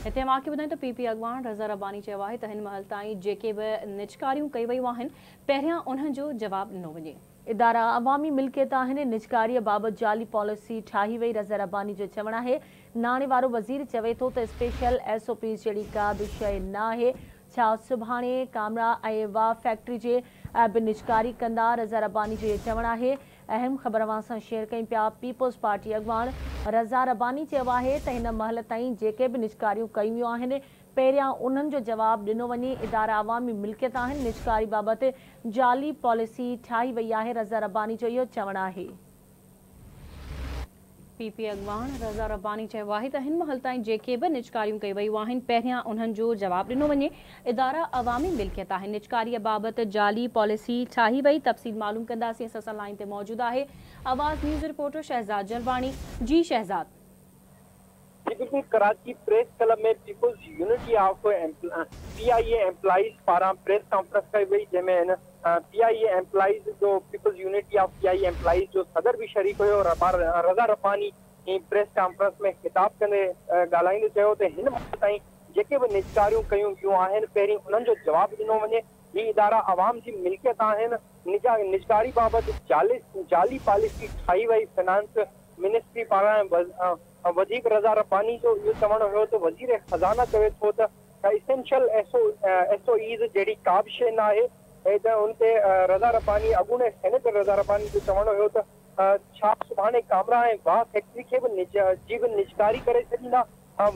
हिते अव्हां खे ॿुधायूं त पी पी अॻवान रज़ा रब्बानी चयो आहे त हिन महिल ताईं जेके बि निजकारियूं कई वयूं आहिनि, पहिरियां उन्हनि जो जवाबु ॾिनो वञे। इदारा अवामी मिल्कियत आहिनि, निजकारीअ बाबति जाली पॉलिसी ठाही वई। रज़ा रब्बानी जो चवणु आहे, नाणे वारो वज़ीर चवे थो त स्पेशल एसओपी जहिड़ी का बि शइ न आहे। छा सुभाणे कामरा ऐं वाह फैक्ट्री जे बि निजकारी कंदा? रज़ा रब्बानी जो इहो चवणु आहे। अहम ख़बर अव्हां सां शेयर कयूं पिया। पीपल्स पार्टी अॻवान रज़ा रब्बानी चयो आहे त हिन महिल ताईं जेके बि निजकारियूं कयूं वियूं आहिनि, पहिरियां उन्हनि जो जवाबु ॾिनो वञे। इदारा अवामी मिल्कियत आहिनि, निजकारी बाबति जाली पॉलिसी ठाही वई आहे। रज़ा रब्बानी जो इहो चवणु आहे। पी पी अॻवान रज़ा रब्बानी चयो आहे त हिन महिल ताईं जेके बि निजकारियूं कई वयूं आहिनि, पहिरियां उन्हनि जो जवाबु ॾिनो वञे। इदारा अवामी मिल्कियत आहिनि, निजकारीअ बाबति जाली पॉलिसी ठाही वई। तफ़सील मालूम कंदासीं, असां सां लाइन ते मौजूदु आहे आवाज़ न्यूज़ रिपोर्टर शहज़ाद जलवाणी। जी शहज़ाद। जी बिल्कुल, कराची press club में people's unity of PIA employees पारां प्रेस कॉन्फ्रेंस कई वई, जंहिंमें हिन पीआईए एम्प्लॉइज़ जो people's unity of PIA employees जो सदर बि शरीक हुयो। रज़ा रब्बानी प्रेस कॉन्फ्रेंस में ख़िताब कंदे ॻाल्हाईंदे चयो त हिन महिल ताईं जेके बि निजकारियूं कयूं वियूं आहिनि, पहिरीं उन्हनि जो जवाबु ॾिनो वञे। ही इदारा अवाम जी मिल्कियत आहिनि, निजकारी बाबति जाली पॉलिसी ठाही वई फाइनेंस मिनिस्ट्री पारां। वधीक रज़ा रब्बानी जो इहो चवणु हुयो त वज़ीर ख़ज़ाना चवे थो त एसेंशियल एसओईज़ जहिड़ी का बि शइ न आहे। त उन ते रज़ा रब्बानी अॻूणे सेनेटर रज़ा रब्बानी जो चवणु हुयो त छा सुभाणे कामरा ऐं वाह फैक्ट्री खे बि जी बि निजकारी करे छॾींदा?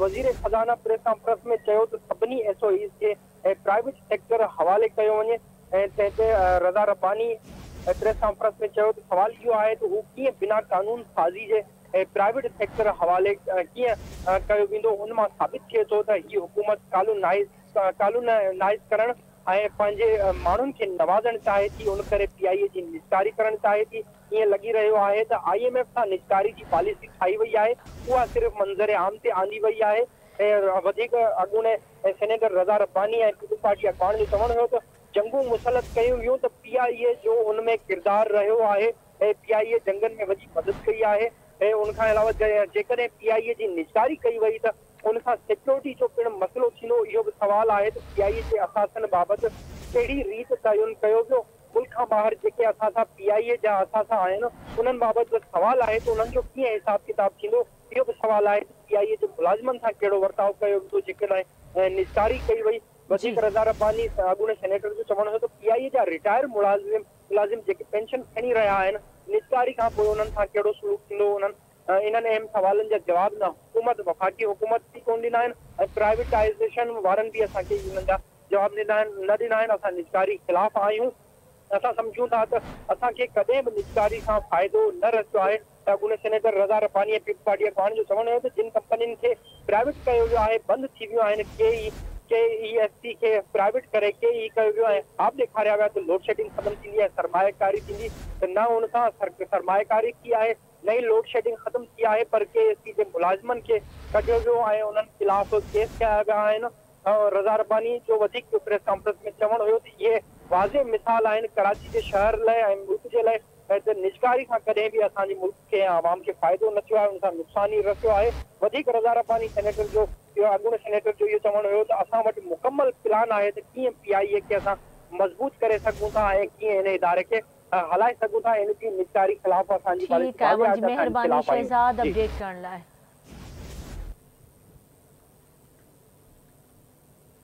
वज़ीर ख़ज़ाना प्रेस कॉन्फ्रेंस में चयो त सभिनी एसओईज़ खे प्राइवेट सेक्टर हवाले कयो वञे। ऐं तंहिं ते रज़ा रब्बानी प्रेस कॉन्फ्रेंस में चयो त सवाल इहो आहे त हू कीअं बिना कानून साज़ी जे प्राइवेट सेक्टर हवाले कीअं कयो वेंदो? उन मां साबित थिए थो त हीअ हुकूमत कॉलोनाइज़ करण ऐं पंहिंजे माण्हुनि खे नवाज़णु चाहे थी, उन करे पीआईए जी निजकारी करणु चाहे थी। ईअं लॻी रहियो आहे त आईएमएफ सां निजकारी जी पॉलिसी ठाही वई आहे, उहा सिर्फ़ मंज़र आम ते आंदी वई आहे। ऐं वधीक अॻूणे सेनेटर रज़ा रब्बानी ऐं पीपल्स पार्टी अॻवान जो चवणु हुयो त जंगूं मुसलत कयूं वियूं त पीआईए जो उन में किरदारु रहियो आहे ऐं पीआईए जंगनि में वॾी मदद कई आहे। ऐं उनखां अलावा जेकॾहिं पीआईए जी निजकारी कई वई त उन सां सिक्योरिटी जो पिणु मसइलो थींदो। इहो बि सवाल आहे त पीआईए जे असासनि बाबति कहिड़ी रीत तयन कयो वियो? मुल्क खां ॿाहिरि जेके असासा पीआईए जा असासा आहिनि, उन्हनि बाबति बि सवाल आहे त उन्हनि जो कीअं हिसाब किताब थींदो? इहो बि सवाल आहे त पीआईए जे मुलाज़िमनि सां कहिड़ो वर्ताव कयो वेंदो जेकॾहिं निजकारी कई वई? वधीक रज़ा रब्बानी अॻूणे सेनेटर जो चवणु हुयो त पीआईए जा रिटायर मुलाज़िम जेके पेंशन खणी रहिया आहिनि, निजकारी खां पोइ उन्हनि सां कहिड़ो सुलूक थींदो? उन्हनि इन्हनि अहम सवालनि जा जवाब न हुकूमत वफ़ाक़ी हुकूमत बि कोन ॾिना आहिनि ऐं प्राइवेटाइज़ेशन वारनि बि असांखे इन्हनि जा जवाब ॾिना आहिनि, न ॾिना आहिनि। असां निजकारी ख़िलाफ़ आहियूं, असां सम्झूं था त असांखे कॾहिं बि निजकारी सां फ़ाइदो न रसियो आहे। त अॻूणे सेनेटर रज़ा रब्बानी ऐं पीपल्स पार्टी अॻवान जो चवणु हुयो त जिन कंपनियुनि खे प्राइवेट कयो वियो आहे, बंदि थी वियूं आहिनि, के ई एस सी खे प्राइवेट करे के ई कयो वियो ऐं ख़्वाब ॾेखारिया विया त लोड शेडिंग ख़तमु थींदी ऐं सरमायकारी थींदी, त न उन सां सरमायकारी थी आहे, न ई लोड शेडिंग ख़तमु थी आहे, पर के एस सी जे मुलाज़िमनि खे कढियो वियो ऐं उन्हनि ख़िलाफ़ केस कया विया आहिनि। रज़ा रब्बानी जो वधीक प्रेस कॉन्फ्रेंस में चवणु हुयो त इहे वाज़े मिसाल आहिनि कराची जे शहर लाइ ऐं मुल्क जे लाइ त निजकारी खां कॾहिं बि असांजे मुल्क खे ऐं आवाम खे फ़ाइदो न थियो आहे, उन सां नुक़सानु ई रसियो आहे। वधीक रज़ा रब्बानी सेनेटर जो इहो अॻूणे सेनेटर जो इहो चवणु हुयो त असां वटि मुकमल प्लान आहे त कीअं पीआईए खे असां मज़बूत करे सघूं था ऐं कीअं हिन इदारे खे हलाए सघूं था। हिन जी निजकारी ख़िलाफ़ असांजी ठीकु आहे, मेहरबानी शहज़ाद अपडेट करण लाइ।